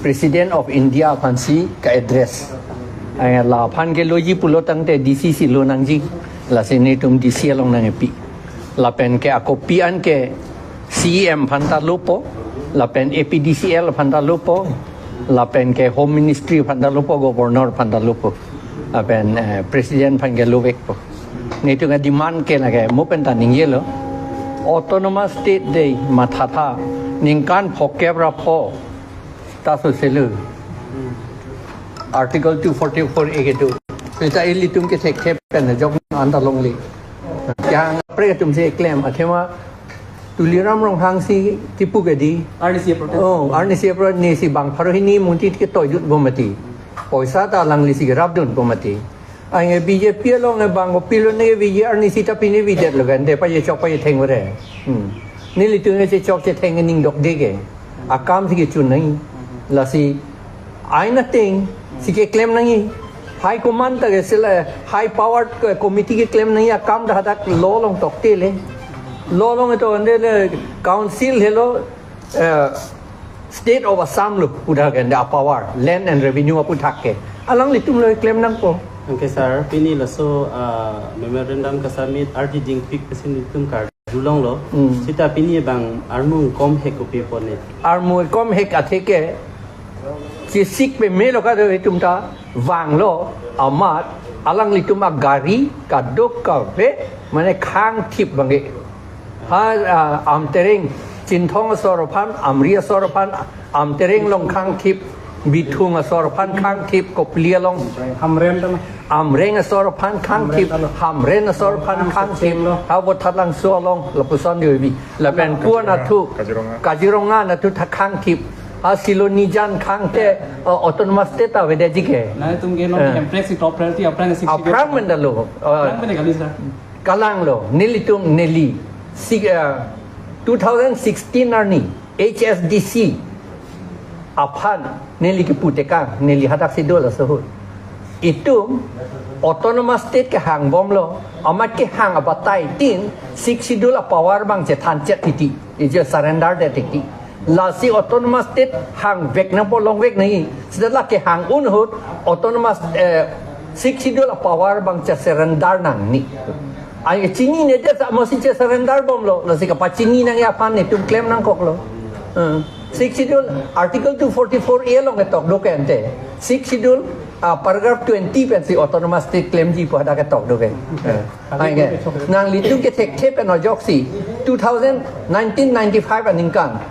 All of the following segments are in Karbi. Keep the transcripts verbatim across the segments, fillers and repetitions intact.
President of India aphansi ka-address. Ai, laphan ke loji pulo tangte D C si lo nangji. Lasi netum D C along nangkepi. Lapen ke akopi an ke C E M aphanta lopo. Lapen A P D C L aphanta lopo. Lapen ke Home Ministry aphanta lopo, Governor aphanta lopo. Lapen, eh, President aphan ke lovekpo. Netum a-demand ke lake, mo penta ningjelo. Autonomous State dei mathatha. Ningkan phokep ra pho ta soselo. Article two forty-four A kedo. Seta ilitum kethekthe pen ajok anta longle. Kaprek atum si klem, athema Tuliram Ronghang si kipu ke dei. Arnisi protest. Oh, arnisi pro nisi bang pharo hini munti ketoidunpo mati. Poisa ta alanglisi kerapdunpo mati. Anke B J P along e bang kopilo ne V G R ni sita pini videtlo kan, de pachechok pachetheng vare. Hmm. Nelitum chechok chetheng ning dokde ke. Akam si kechun nangji. Lasi ain ateng si keklem nangji. High command ta ke sila high powered ko-, committee keklem nangji akam dak hadak law along toktele. Law along ito ande le council helo, eh, State of Assam lo puthak ke, the power, land and revenue aputhak ke. Alanglitum lo klem nangpo. Okay, sir. Pini laso, ah, memorandum ka-submit ardi dingpik pesin itum karjulonglo. Hmm. Sita pini bang armu komhek kopi pone. Armu komhek athe ke chesik pemelo kado itum ta vanglo amat alanglitum agari kadokave mane khangthip abang ke. Ha, ah, Amtereng, Chinthong asor aphan, Amri asor aphan, Amtereng along khangthip, Bithung asor aphan khangthip, Kopili along. Hamren tama. Amreng asor aphan khangthip, Hamren tama. Hamren asor aphan khangthip. Hamren tama. Ha Vothatlangso along, lapuson devi. Lapen Hamren. Kuan athu, Kaziranga. Kaziranga nathu tha khangthip. Ha Silonijan khangte, uh, Autonomous State avedet ji ke. Nangtum ke non Eh. Hemprek si top priority aphrang si Aphrang mendalo. Uh, Aphrang mene kali, sir. Kalanglo, nelitum neli. Si, eh, two thousand sixteen arni H S D C aphan neli kepu tekang, neli hadak si dolo sohut. Itum Autonomous State kehangbomlo, amat kehang abatai tin, Sixth Schedule a-power abang chethan chet titi, ije surrender det titi. Lasi Autonomous State hangvek nangpo, longvek nangji. Seta la kehang un ahut Autonomous, eh, Sixth Schedule a-power abang che-surrender nangne. Ai chinine det sa amatsi che-surrender bomlo. Lasi kapachini nangji aphan netum klem nangkoklo. Eh, Sixth Schedule, Article two forty-four A along ketok do ke ante. Sixth Schedule, ah, paragraph twenty pensi Autonomous State klemji pu hadak ketok do ke. Eh, ai ke. Nanglitum kethekthe pen ajoksi two thousand, nineteen ninety-five aningkan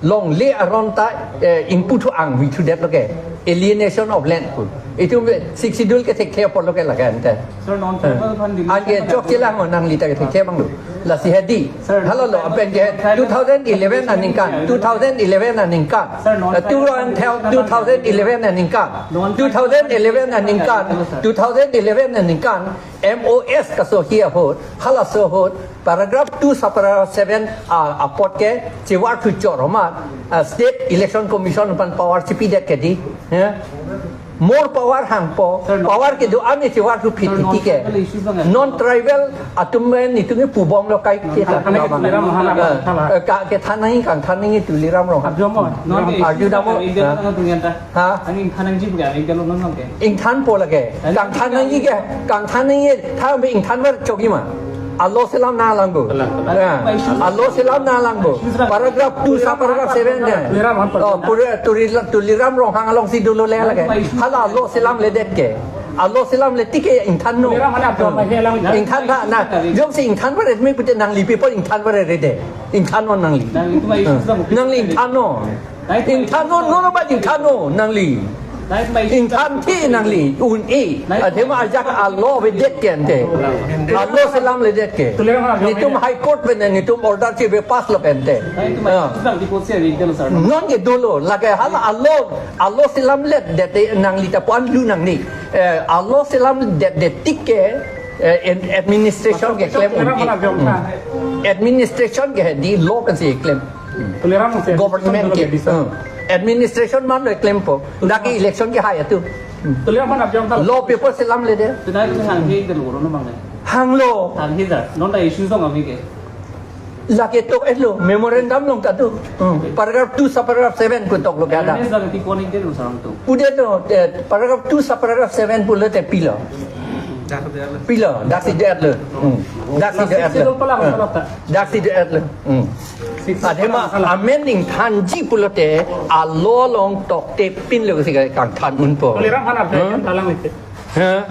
longle aron ta, eh, ingpu thu angvi thudetlo ke, alienation of land pu. Itum Sixth Schedule kethekthe apotlo ke lake ante. Sir, non-tribal aphan delimitation. Anke jok chela mo nangli ta kethekthe abang lo. Lasi hedi. Sir, halalo, non-tribal apen ke aphan two thousand eleven aningkan, two thousand eleven aningkan. Sir, non-tribal Eh, two thousand, aphan two thousand eleven aningkan. Non-tribal Two thousand eleven aningkan, aphan two thousand eleven aningkan. M O S kasohi ahut, halaso ahut, paragraph two subparagraph seven, ah, apot ke, chivar thu chor amat, ah, State Election Commission aphan power chipidet ke dei, ya. More power hangpo, Sir, non- power kedo-an chivar thu phit Sir, titi ke. Non-tribal issues abang. Non-tribal atum men itum ke pubomlo kai ke Non-tribal ta. Tuliram Ronghang Eh, thala. Eh, ka kethan nangji, kangthan nangji Tuliram Ronghang. Arju mo, non- Arju damo. India Ha? Nang tungyan ta. Ha? Ani ingthan nangji pu ke, ingthan lo non ke. Ingthanpo lake. Ani Kangthan nangji ke, kangthan nangji, tha be ingthan ver chokji ma. A-law selam nanglang bo. Alang. Ya. A-law selam nanglang bo. Paragraph two subparagraph seven ne. Tuliram Ronghang. Oh, pura Turi-, Tuliram Ronghang alongsi dolo le lake. Hala a-law selamledet ke. A-law selamle tik ke ingthannon. Tuliram Ronghang alam. Ingthan tha na. Jongsi ingthan ver et me pute nangli people ingthan ver rede. Ingthannon nangli. Nangli ingthannon. Ingthannon, non abat ingthannon nangli. Ingthan thi nangli, un-e. Athema ajak a-law avedet ke ante. A-law selamledet ke. Netum High Court pen netum order chibe pass lo pen te. Ah. Non ke dolo, lake hala a-law, a-law selamledet te nangli ta pu-an lu nangne. Eh, a-law selamledet tik ke, eh, administration keklem un-e. Hmm. Administration ke dei law pensi keklem. Tuliram Ronghang government ke, bisa. Hmm. Administration man lo klempo. Dak ke election kehai atum. Hmm. Tuliram Ronghang abjong tal. Law paper selamledet. Tunai tu hanghe ke lo, no bang ne. Hanglo. Hanghe da. Non ta issue song ami ke. Lake tok-etlo, memorandum along ta do. Hmm. Paragraph two, subparagraph seven pu toklo ke ada. Awareness lake pi koning ke lo sarang tu. Udah to, eh, paragraph two, subparagraph seven pulote pilo. Pilo, daksi det-etlo. Hmm. Daksi det-etlo. Sixth schedule pala masalah ta. Daksi det-etlo. Hmm. Sixth schedule Adema pala masalah. Amending thanji pulote, alo along tokte pinlo si kangthan unpo. Tuliram Ronghang Hmm? Alang ite. Ha?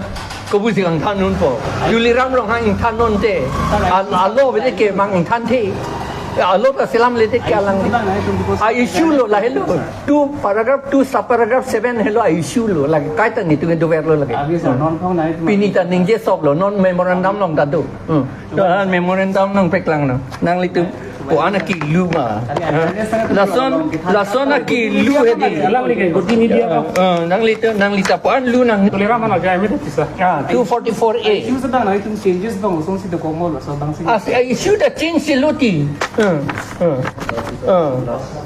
Kopusi kangthan unpo. Tuliram Ronghang ingthan unte. Al-, alo bede ke mang ingthanthe. Alo ta selamle te ke alang. A-issue lo lahelo. Two paragraph, two subparagraph seven helo a-issue lo. Lake kaita netum ke doverlo lake. Abi sa non phong nai tu. Pini ta ningje soklo, non memorandum along ta do. Hmm. To, ah, memorandum nangpeklang no. Nanglitum pu-an akilu ma. Lason, lason akilu hedi. Alang lagi, goti ni dia apa? Eh, nanglitum, nanglita pu-an lu nang. Tuliram Ronghang aja, ini tu bisa. Ah, two forty-four A. Issue sedang na itum changes bang, usung si dokomo lason bang si. Ah, si, ah, issue ta change si lo ti. Eh, eh, eh.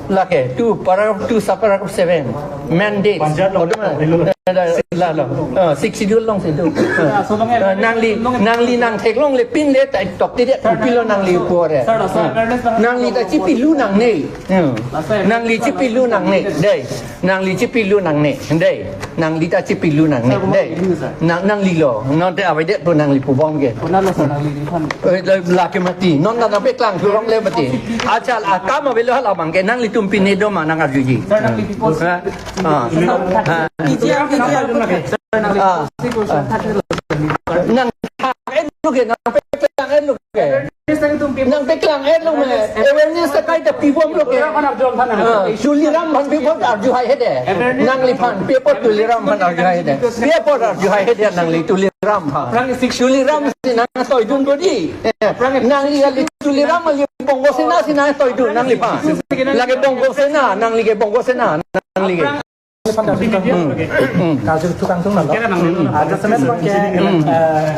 Lake, two, paragraph two, subparagraph seven. Mandate. Panjat lo. Odo ma? La, la. Ah, sixth schedule along si do. Ah, nangli, nangli nangtheklongle pinle ta tokte det pilo nangli pu-an. Nanglita chipilu nangne. Hmm. Nangli chipilu nangne. Dei. Nangli chipilu nangne. Dei. Nanglita chipilu nangne. Dei. Nang, nanglilo. Non te ave det pu nangli pubom ke. Kona lo sa nangli ni phan. Eh, la, lake mati. Non na nangpeklang thurong le mati. Achal akam avelo hala bang ke nanglitum pine do ma nang-arjuji. Sir, nangli people Ha? Ah. Ha? P G R, P G R. Sir, nangli Ah. people si question thak lo. Nangthak-etlo ke, nangpeklang-etlo ke. Awareness ta itum people Nangpeklang-etlo me. Awareness ta kaita pibomlo ke. Tuliram Ronghang arjun phan Ah, Tuliram aphan pibom arju hai hede. Awareness Nangliphan, pibom Tuliram aphan arju hai hede. Pibom arju hai hede nangli Tuliram aphan. Aphrang six Tuliram si nangtoidun bodi. Eh, nangli kali Tuliram kali Bongo Sena si nangtoidun nangliphan. Lake Bongo Sena, nangli ke Bongo Sena, nangli ke. Hmm. Hmm. Karju tukang tung nalo. Ada semen bang ke, Hmm. eh,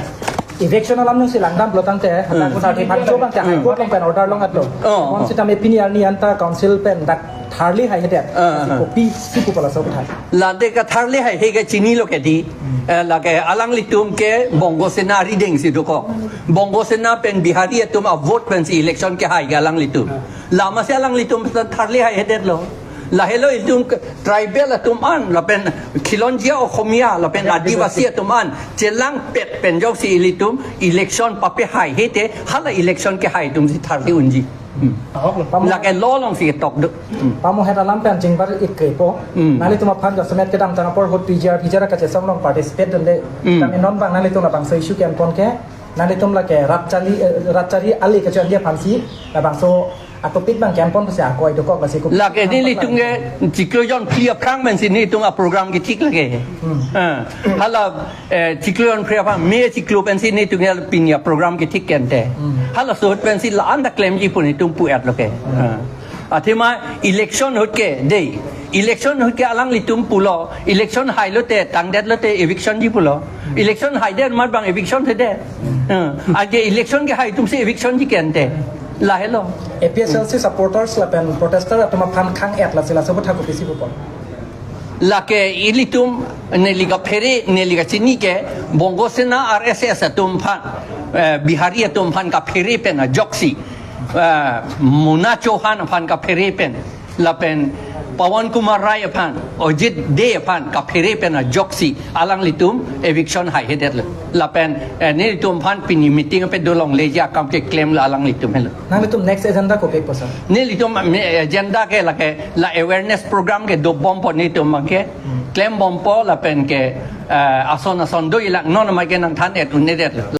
eviction alam nung si langdam pulo tangte, Hmm. Sathi Phancho bang ke High Court along pen order long-etlo. Oh, Mon oh. sitame pini arni anta council pen dak tharli hai hede. Ah, ah. Kopi si pu pala so kutha. Lade katharli haihe ke chinilo ke di. Hmm. Eh, lake alanglitum ke Bongo Sena arideng si dokok. Bongo Sena pen Bihari atum avote pensi election kehai ke alanglitum. Ah. Lama si alanglitum tharli hai hedetlo. Lahelo itum ke tribal atum an, lapen Khilonjia Okhomia, lapen Adivasi atum an chelangpet pen ajoksi ilitum election papehai hete, hala election kehai atum si tharli unji. Hmm. Ahok lo, pamo. Lake law along si tok do. Hmm. Pamo het alam pen chingbar ik kaipo. Hmm. Nanglitum aphan jasemet kedamtang apor ahut P G R, P G R kachesong along participate dunde. Hmm. Kami non bang nanglitum labangso issue ke-enpon ke. Nanglitum lake rat chari, eh, rat chari ale kachari aphansi labangso a-topic bang ke-enpon pusi ako ai dokok lasi ko. Lake nelitum ke chiklo jon phli aphrang pensi netum a-program kethik lake. Hmm. Eh, hala, eh, chiklo jon phli aphrang, May chiklo pensi netum ke pini a-program kethik kente. Hmm. Halaso ahut pensi la-an ta klemji pu netum pu-etlo ke. Hmm. Eh. Athema election ahut ke dei. Election ahut ke alanglitum pulo. Election hailote, tangdetlote eviction ji pulo. Election haidet amat bang eviction hede. Eh, anke election kehai atum si eviction ji kente. Lahelo. A P H L C supporters lapen protester atum aphan khang-et lasi laso aputhak kopisi pupo. Lake ilitum neli kaphere, neli kachini ke Bongo Sena R S S atum aphan, eh, Bihari atum aphan kaphere pen ajoksi, eh, Mona Chauhan aphan kaphere pen, lapen Pawan Kumar Rai aphan, Ajit Dey aphan kaphere pen ajoksi alanglitum eviction hai hedetlo. Lapen, eh, nelitum aphan pini meeting ape dolongleji akam keklemlo alanglitum helo. Nanglitum next agenda kopi ko, sir? Nelitum, eh, agenda ke lake la awareness program ke dobompo nelitum abang ke. Hmm. Klembompo lapen ke, eh, ason ason do-ik lang non amai ke nangthan-et un-edetlo.